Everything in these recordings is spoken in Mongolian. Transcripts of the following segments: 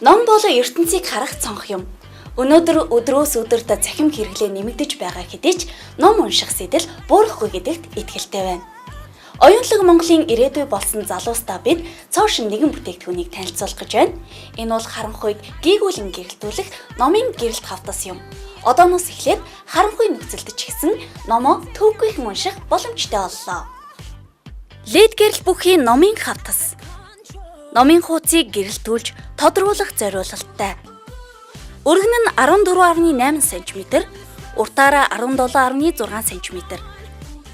Ном бол ертөнцийг харах цонх юм. Өнөөдөр өдрөөс өдөрт цахим хэрэглээ нэмэгдэж байгаа хэдий ч ном унших сэтэл буурахгүй гэдэгт итгэлтэй байна. Оюунлаг Монголын ирээдүй болсон залуустаа бид цоо шинэ нэгэн бүтээгдэхүүнийг танилцуулах гэж байна. Энэ бол харанхуйд гийгүүлэн гэрэлтүүлэх номын гэрэлт хавтас юм. Одооноос эхлээд харанхуй нөхцөлд ч гэсэн номоо төвөггүйхэн унших боломжтой боллоо. LED гэрэл бүхий номын хавтас. Номын хуудсыг гэрэлтүүлж тодруулах зориулалттай. Өргөн нь 14.8 см, уртаараа 17.6 см.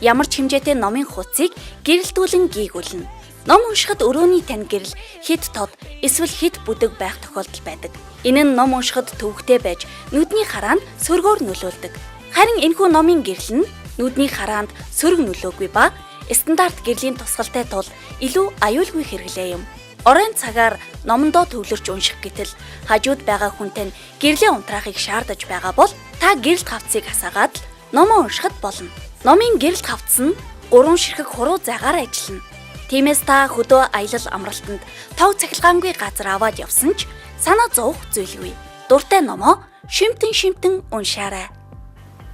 Ямар ч хэмжээтэй номын хуудсыг гэрэлтүүлэн гийгүүлнэ. Ном уншихад өрөөний тань гэрэл хэд тод эсвэл хэд бүдэг байх тохиолдол байдаг. Энэ нь ном уншихад төвөгтэй байж нүдний хараанд сөргөөр нөлөөлдөг. Харин энэхүү номын гэрэл нь нүдний хараанд сөрөг нөлөөгүй ба стандарт гэрлийн тусгалтай тул илүү аюулгүй хэрэглээ юм. Оройн цагаар номондоо төвлөрч унших гэтэл хажууд байгаа хүнтэй нь гэрлээ унтраахыг шаардаж байгаа бол та гэрэлт хавтсыг асаагаад л номоо уншихад болно. Номын гэрэлт хавтас нь 3 ширхэг хуруу зайгаар ажиллана. Тиймээс та хөдөө аялал амралтанд тог цахилгаангүй газар аваад явсан ч санаа зовох зүйлгүй. Дуртай номоо шимтэн шимтэн уншаарай.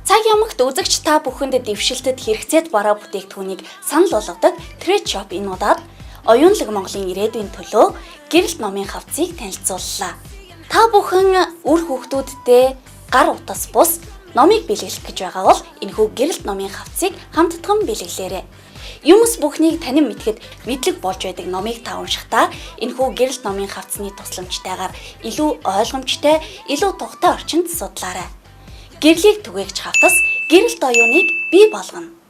Цаг ямагт үзэгч та бүхэнд дэвшилтэд хэрэгцээд бараа бүтээгдэхүүнийг санал болгодог Trade Shop энэ удаад оюунлаг Монголын ирээдүйн төлөө гэрэлт номын хавтсыг танилцууллаа. Та бүхэн үр хүүхдүүддээ гар утас бус номыг бэлэглэх гэж байгаа бол энэхүү гэрэлт номын хавтсыг хамтдхан бэлэглээрэй. Юмс бүхнийг танин мэдэхэд мэдлэг болж байдаг номыг та уншихдаа энэхүү гэрэлт номын хавтсны тусламжтайгаар илүү ойлгомжтой, илүү тухтай орчинд судлаарай. Гэрлийг түгээгч хавтас гэрэлт оюуныг бий болгоно.